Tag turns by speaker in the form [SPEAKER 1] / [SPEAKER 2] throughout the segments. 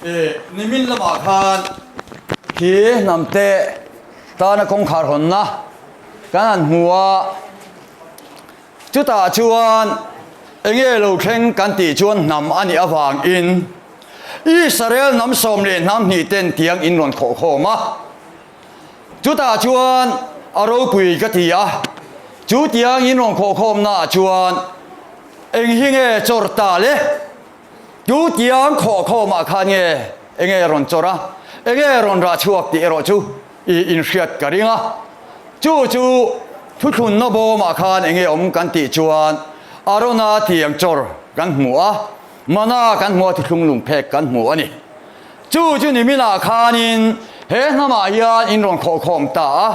[SPEAKER 1] Nimin lamah khan khi hnamte tana kawngkhar hawnna kan han hmu a, chutah chuan enge lo thleng kan tih chuan hnam a nih avangin Israel hnam 12 ten tiang in rawn khawh khawm a. Chutah chuan a ropui ka ti a, chu tiang in rawn khawh khawmnaah chuan eng hi nge chawr ta le? Chu tiang khawh khawmah khan nge eng nge rawn chawr a, eng nge rawn rah chhuak tih erawh chu i inhriat ka ring a. Chu chu thuthlunna bawmah khan eng nge awm kan tih chuan Arona tiang chawr kan hmu a, Mana kan hmu a, thuthlung lungphek kan hmu a ni. Chu chu niminah khanin he hnamah hian in rawn khawhkhawm ta a.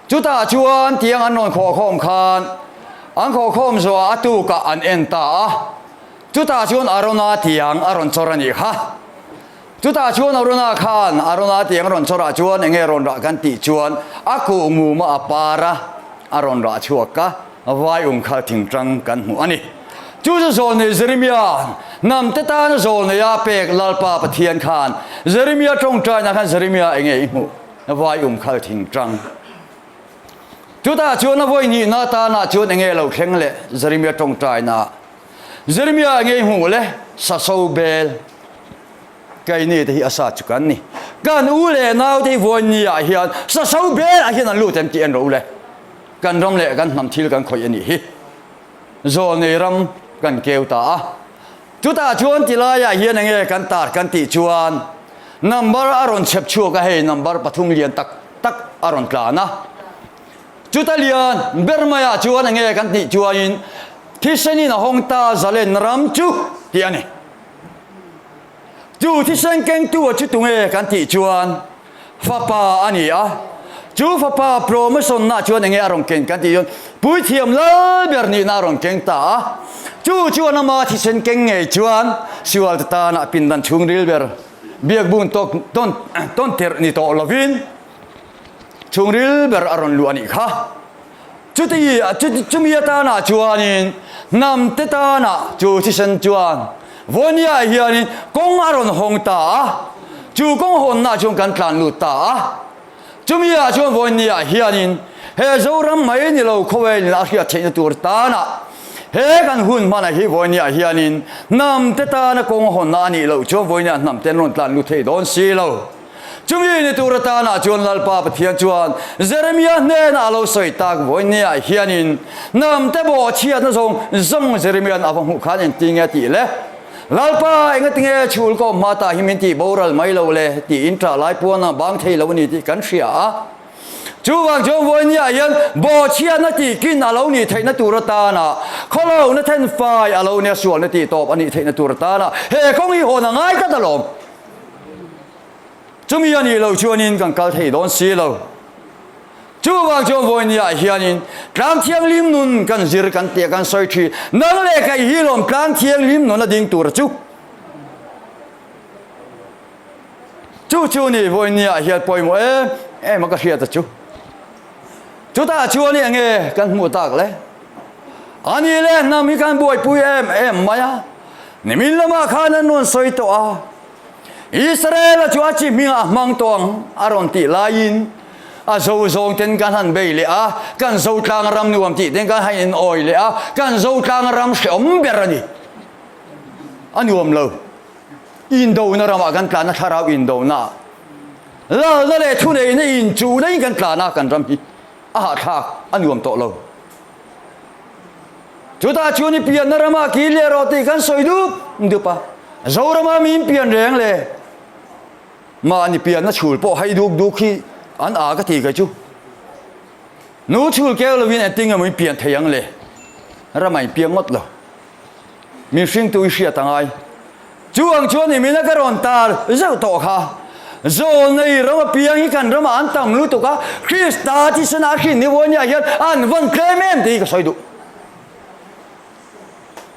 [SPEAKER 1] Chutah chuan tiang an rawn khawhkhawm khan an khawhkhawm zawhah a tukah an en ta a. Chutah chuan Arona tiang a rawn chawr a nih kha. Chutah chuan Arona khan Arona tiang a rawn chawrah chuan enge rawn rah kan tih chuan a kuh muma a par a, a rawn rah chhuak a, vai um khal thingtang kan hmuh a ni. Chu chu zawlnei Jeremia, hnamte tana zawlneia a pek Lalpa Pathian khan Jeremia tawngtaina khan Jeremia enge i hmuh? Vai um khal thingtang. Chutah chuan a vawi hnihna atana chuan enge lo thleng leh Jeremia tawngtaina? Jeremia enge i hmuh le? Saso bel. Keini te hi a sa chu kan ni. Kan u leh nau te hi vawiin ah hian saso bel ah hian an lut em tih en rawh u le. Kan ram leh kan hnam thil kan khawih a nih hi. Zawlnei ram kan keu ta a. Chutah chuan ti laiah hian enge kan tar kan tih chuan number a rawn chhep chhuak a, hei number pathum lian tak tak a rawn tlan a. Chuta lian ber maiah chuan enge kan tih chuanin thisenin a hawng ta zalen ram chu tih a ni. Chu thisen kengtu a chu tunge kan tih chuan fapa a ni a, chu fapa promotion na chuan enge a rawn ken kan tih chuan puithiam lal ber nihna a rawn keng ta a, chu chuan ama thisen keng ngei chuan sual te tana pindan chhungril ber biakbun tawk tawn tawn tirh ni tawh lovin chhungril ber a rawn luh a nih kha. Chuti chumi atana chuanin hnam te tana chu thisen chuan Vawnia hianin kawng a rawn hawng ta a, chu kawng hawnna chuan kan tlan lut ta a. Chumi ah chuan Vawnia hianin he Zoram mai ni lo khawvelin a hriat theihna tur tana he kan hun hmana hi Vawnia hianin hnam te tana kawng hawnna a nih loh chuan Vawnia hnam te an rawn tlan lut thei dawn si lo. Chumi ni tur atanah chuan Lalpa Pathian chuan Jeremia hnenah a lo sawi tak vawinia hianin hnamte bawhchhiatna zawng zawng Jeremia'n a va hmuh khan engtin nge a tih le? Lalpa, engatinge chhul kawm hma tah hi min tih boral mai lo le? tiin ṭah lai puan a bang thei lo a ni tih kan hria a. Chuvang chuan vawinia hian bawhchhiatna tihkin a lo nih theihna tur atana khawlohna thenfai a lo nia sualna tihtawp a nih theihna tur atana he kawng hi hawn a ngai tlat alawm. Chumi a nih loh chuanin kan kal thei dawn si lo. Chuvang chuan vawinia hianin tlang thianghlim nun kan zir kan tih a kan sawi thin. Nang leh kei hi lawm tlang thianghlim nun a ding tur chu. Chu chu ni vawinia hian pawimawh em em a ka hriat a chu. Chutah chuan eng nge kan hmuh tak le? Ani leh hnam hi kan buaipui em em mai a. Nimin lamah khan an rawn sawi tawh a. Israel-a chu a chi hmingah a hmang tawh ang a rawn tih laiin a zo zawng ten kan han bei leh a, kan zo tlang ram nuam tih ten kan han in awi leh a, kan zo tlang ram hrehawm ber a ni. A nuam lo. Indona ramah kan tlan a, thlarau indona. Lalna leh thuneihna inchuhna in kan tlan a, kan ram hi a hahthlak, a nuam tawh lo. Chutah chuan i pianna ramah kir leh rawh tih kan sawi dup dup a, Zorama min pian reng le mahni pianna chhul pawh hai duk duk hi an a ka ti kei chu. Nu chhul keu lovin engtin nge maw in pian thei ang le? Ramah in piang ngawt lo. Min hringtu i hriat a ngai. Chu ang chuan i mina ka rawn tar zeuh tawh kha. Zawlnei ram apiang hi kan ramah an tam lutuk a, Krista thisen a hrin ni vawinia hian an vawn tlem em tih hi ka sawi duh.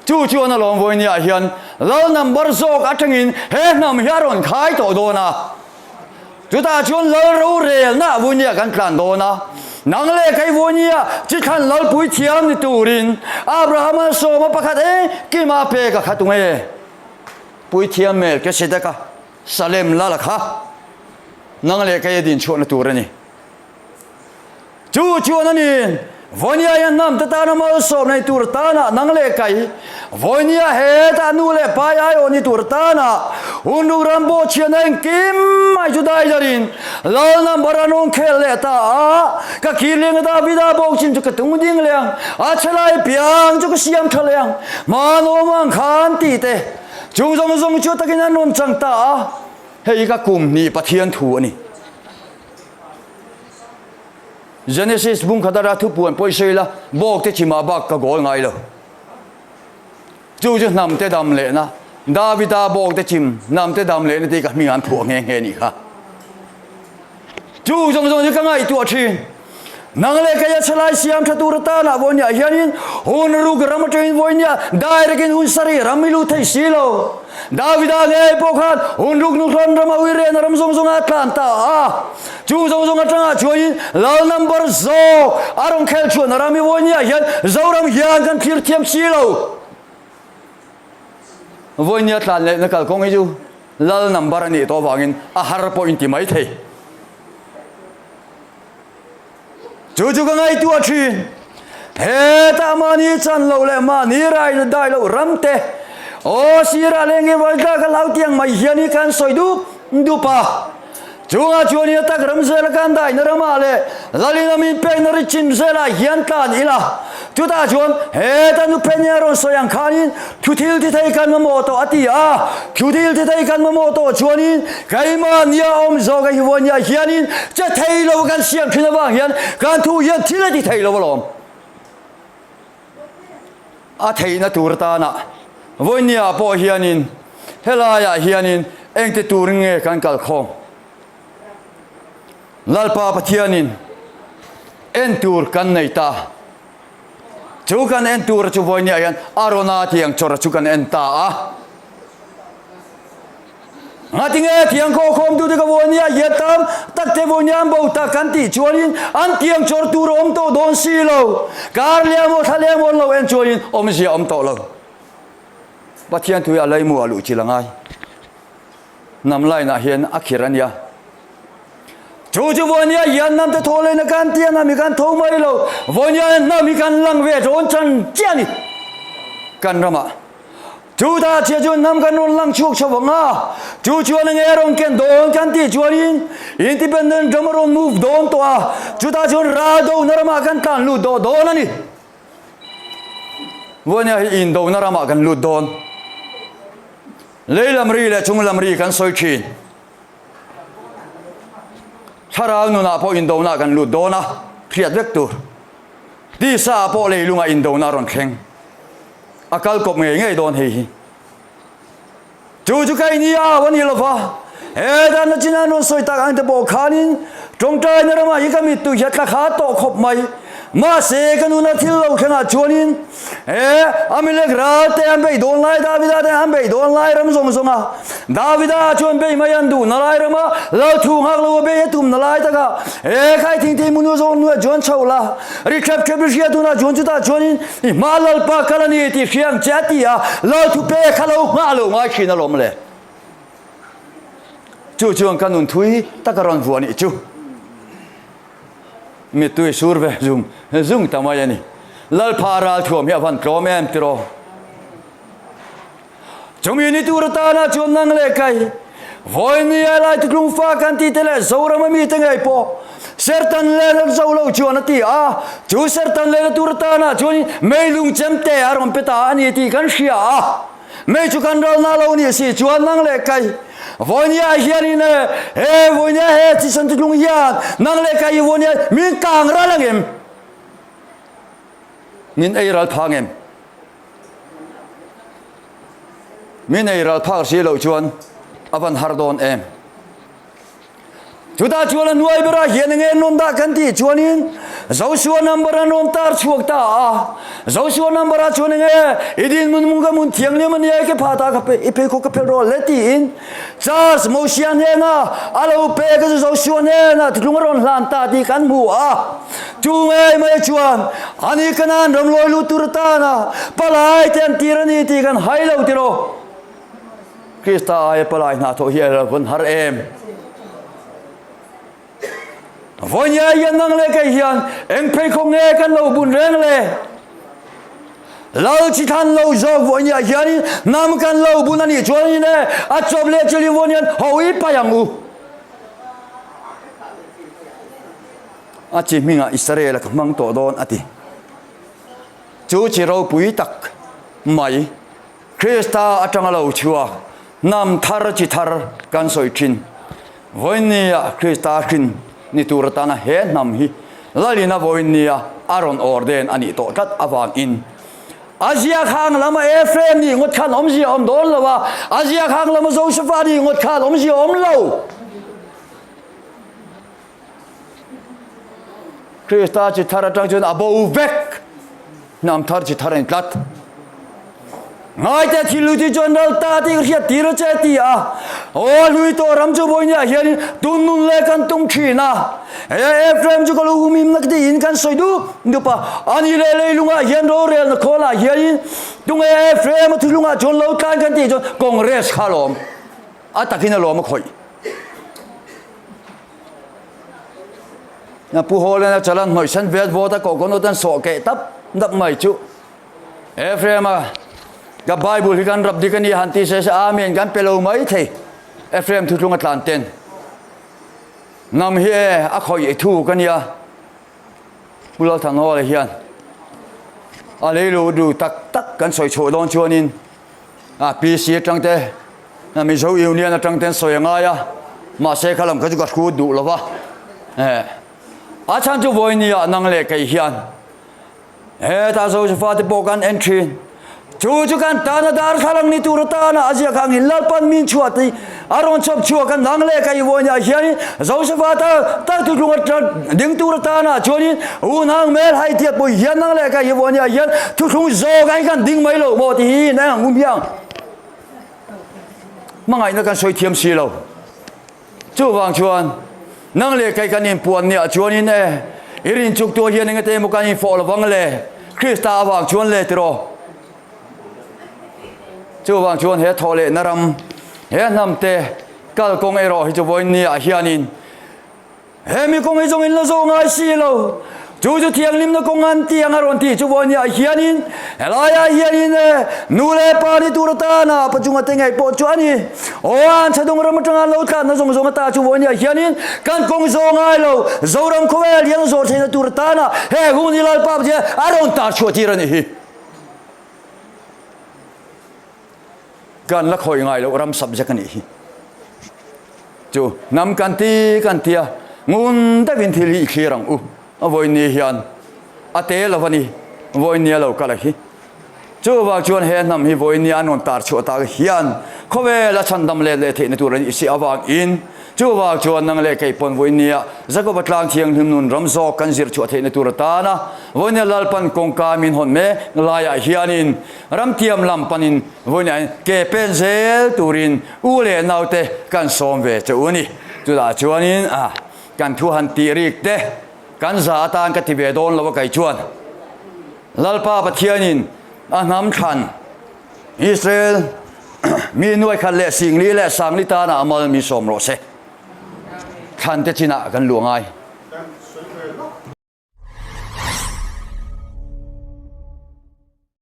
[SPEAKER 1] Chu chuan a lawm vawinia hian Lal number zawk atangin he hnam hi a rawn khai tawh dawn a. Chutah chuan Lal rorelna vawinia kan tlan dawn a. Nang leh kei vawinia chi thlan Lalpui thiam ni turin Abrahama sawma pakhat engkima pek a kha tunge? Puithiam Melkisedeka. Salem lal kha nang leh kei a din chhuahna tur a ni. Chu chuan a ni, Vawinia hian hnam te tana malsawm nei tur tana nang leh kai, Vawinia hetah nu leh pai aiawh ni tur tana hun ruk ram bawhchhiahna engkim mai chu daidarin Lal number an rawn khel leh ta a, ka khir leng a Davida bawk chin chu ka tung ding leh ang, a chhe lai piang chu ka siam tha leh ang, hmanawm ang khan tih te chung zawng zawng chu takin an rawn chang ta a, hei hi ka kum hnih Pathian thu a ni. Genesis bung khat ara thupuan pawh i sawi la, bawk te chimah bak ka goal ngai lo. Chu chu hnam te dam lehna, Davida bawk te chim hnam te dam lehna tih ka hming an phuah nghe nghe nih kha. Chu zawng zawng chu ka ngaihtuah thin. Nang leh kei a chhelai siam tha tur atana vawinia hianin hun ruk ram atangin vawinia direct in hun sarih ram i lut thei si lo. Davida ngei pawh khan hun ruk nuhrawn rama uirehna ram zawng zawng a tlan ta a. Chu zawng zawng atanga chuanin lal number zawk a rawn khel chhuahna ram i vawinia hian Zoram hian kan thlir thiam si lo. Vawinia tlan lehna kalkawng hi chu lal number a nih tawh avangin a har pawh in ti mai thei. Chu chu ka ngaihtuah thin. Hetah mahni chan lo leh mahni rai dai loh ram te, aw sirah leh nge vawi tla ka hlau tiang mai hian hi kan sawi dup dup a. Chungah chuan i atak ram zela kan daihna ramah leh Lalin a min pekna ri chim zelah hian tlan ila. Chutah chuan heta nuphen hi a rawn sawi ang khanin thu thil ti thei kan mamawh tawh a ti a. Thu thil ti thei kan mamawh tawh chuanin keimahnia awm zawk a hi vawinia hianin che thei lo kan siam thin avang hian kan thu hian thil a ti thei lo alawm. A theihna tur atana vawinia pawh hianin helaiah hianin engti tur nge kan kalkhawm? Lalpa Pathianin en tur kan nei ta. Chu kan en tura chu vawinia hian Arona tiang chawra chu kan en ta a. Ngatinge tiang khawkhawm tute ka vawinia hian tam tak te vawinia an bo tak kan tih chuanin an tiang chawr tur a awm tawh dawn si lo. Kar leh maw thla leh maw an lo en chuanin awmzia a awm tawh lo. Pathian thu hi a leimu a luh chilh a ngai. Hnam line ah hian a khirh a nia. Chu chu vawinia hian hnam te thaw lehna kan ti a, hnam hi kan tho mai lo. Vawinia hian hnam hi kan lang ve dawn chan chiah a ni kan ramah. Chu ta chiah chuan hnam kan rawn lang chhuak chho vang a, chu chuan enge a rawn ken dawn kan tih chuanin independent ram a rawn move dawn tawh a, chutah chuan ral dona ramah kan tlan lut dawh dawn a ni. Vawinia hi indona ramah kan lut dawn. Lei lam ri leh chung lam ri kan sawi thin. Thlarau nunah pawh indona kan lut dawn a, hriat vek tur. Tisa ah pawh leilungah indona a rawn thleng. A kal kawp ngei ngei dawn hei hi. Chu chu ka ini au a ni lova, he dan na chin an rawn sawi tak ang te pawh khanin tawngtaina ramah hi ka mittui hi a tla kha tawh khawp mai. Mahse ka nuna thil lo thlengah chuanin E, Amalek ral te an beih dawn lai, Davida te an beih dawn lai ram zawng zawng a. Davida chuan beih mai an duh na lai rama lal thu nghak lo a beih a tum na lai taka. E, khai thing thei munu zawng hnuah chuan chho la, ri thlep thlep i hria tunah chuan chutah chuanin i hma lalpa kal a ni tih hria ang che a ti a, lal thu pek kha lo nghah lo ngai thin alawm le. Chu chuan ka nun thui taka rawn vuah nih chu. Mittui sur ve zung zung ta mai a ni. Lalpha ral thuam hi a van tlawm em tiraw? Chumi ni tur atana chuan nang leh kai vawiin a lai tutlung fa kan tih te leh Zoram a mite ngei pawh Sertan len an zo lo chuan a ti a, chu Sertan len a tur atana chuan meilung chemte a rawn pe ta a ni tih kan hria a. Mei chu kan ral na lo ni si chuan nang leh kai vawinia hianin e he vawinia he thisen tutlung hian nang leh kai vawinia min kang ral angem min ei ral phang em min ei ral phak si lo chuan avan har dawn em Chutah chuan a hnuai berah hian enge an rawn dah kan tih chuanin Joshua number an rawn tar chhuak ta a. Joshua number ah chuan enge i dinhmun mung ka hmun thianghlim a nia i ke phah ta ka i pheikhawk ka phelh rawh le tiin Charles Mosia hnena a lo pek a chu Joshua hnena thutlung a rawn hlan ta tih kan hmu a. Chu ngei mai chuan ani Kanaan ram lawi lut tur atana palai te an tir a ni tih kan hai lo tiraw. Krista aia palai hna thawh hi a lo vawn har em? Vawinia hian nang leh kei hian eng pheikhawk nge kan lo bun reng le? Lal chi than lo zawk vawinia hianin hnam kan lo bun a nih chuanin e a chawp leh chilin vawiin ho i pai ang u. A chi hmingah Israel-a ka hmang tawh dawn a ti. Chu chi ropui tak mai Krista atanga lo chhuak hnam thar chi thar kan sawi thin. Vawiinnia Krista hrin ni tur atana he hnam hi Lalina vawiinnia a rawn ordain a nih tawh tlat avangin a ziak hang lama Ephraim nih ngawt khan awmzia awm dawn lo a, a ziak hang lama Josepha nih ngawt khan awmzia awm lo. Krista chi thar atang chuan a bo vek. Hnam thar chi thar a ni tlat. Ngaite thil lui chuan ral ta tih ka hriat tir a che ti a. Aw hlui tawh ram chu vawinia hianin tun nun leh kan tum thin a. He Ephraim chu ka lo humhim na tiin kan sawi dup dup a. Ani leh leilungah hian rorelna khawlah hianin tunge Ephraim a thulungah chuan lo tlan kan tih chuan Congress kha alawm. A takin alawm a khawih. Na pu Hawlena a chalan hnawih sen vet vawt a coconut an sawh keh tap dap mai chu. Ephraim a ka Bible hi kan rap dik a ni han ti se se Amen kan pe lo mai thei. Ephraim thuthlung a tlan ten. Nam hi e a khawih thu ka nia. Pu Lalthanhawla hian a leilu du tak tak kan sawi chhuah dawn chuanin A PC atang te, Mizo Union atang ten sawi a ngai a, mahse kha lam kha chu ka hrut duh lo va. A chhan chu vawinia nang leh kei hian hetah Josefa te pawh kan en thin. Chu chu kan tana darthlalang ni tur atana a ziak angin Lalpan min chhuah tih a rawn chhawp chhuak a, nang leh kei vawinia hianin Josefa ta tak thutlung atang ding tur atana chuanin Unang hmel hai tiat pawh hian nang leh kei hi vawinia hian thuthlung zawk ah hi kan ding mai lo maw tih hi in ang um hiang hmangaihna kan sawi thiam si lo. Chuvang chuan nang leh kei kan inpuan nia chuanin e i rin chuk tuah hian engate emaw kan infawh lovang le Krista avang chuan le tiraw. Chuvang chuan he thawh lehna ram he hnamte kalkawng erawh hi chu vawiin nia hianin Hemi kawng hi zawng in la zawh ngai si lo. Chu chu thianghlimna kawng an ti ang a rawn tih chu vawinia hianin helaiah hianin e nu leh pa ni tur atana pachunga te ngei pawh chu a ni. Aw an chhadung ram atanga an lo tlatna zawng zawng ata chu vawinia hianin kan kawng zawh ngai lo. Zoram khawvel hian zawh theihna tur atana he hun hi Lalpa Pathian a rawn tar chhuah tir a nih hi. Kan la khawih ngai loh ram subject a nih hi. Chu hnam kan ti kan tia ngun deuhin thil hi i thlir ang u. A vawiin hian a te lo a ni, vawiin a lo kal a hi. Chuvang chuan he hnam hi vawiin an rawn tar chhuah tak hian khawvel a chhandam let leh theihna tur a nih si avangin chuvang chuan nang leh kei pawn vawiin Jakoba tlang thianghlim nun ram zawk kan zir chhuah theihna tur atana vawiin Lalpan kawngka min hawn mek laiah hianin Ramtiam lam panin vawiin ke pen zel turin u leh naute kan sawm ve che u a ni. Chutah chuanin kan thu han tih rik te kan za atan ka ti ve dawn lo a kai chuan Lalpa Pathianin a hnam thlan Israel mi nuaikhat leh singli leh sangli tana a mal min sawm rawh se. Thlan te chinah kan luh a ngai.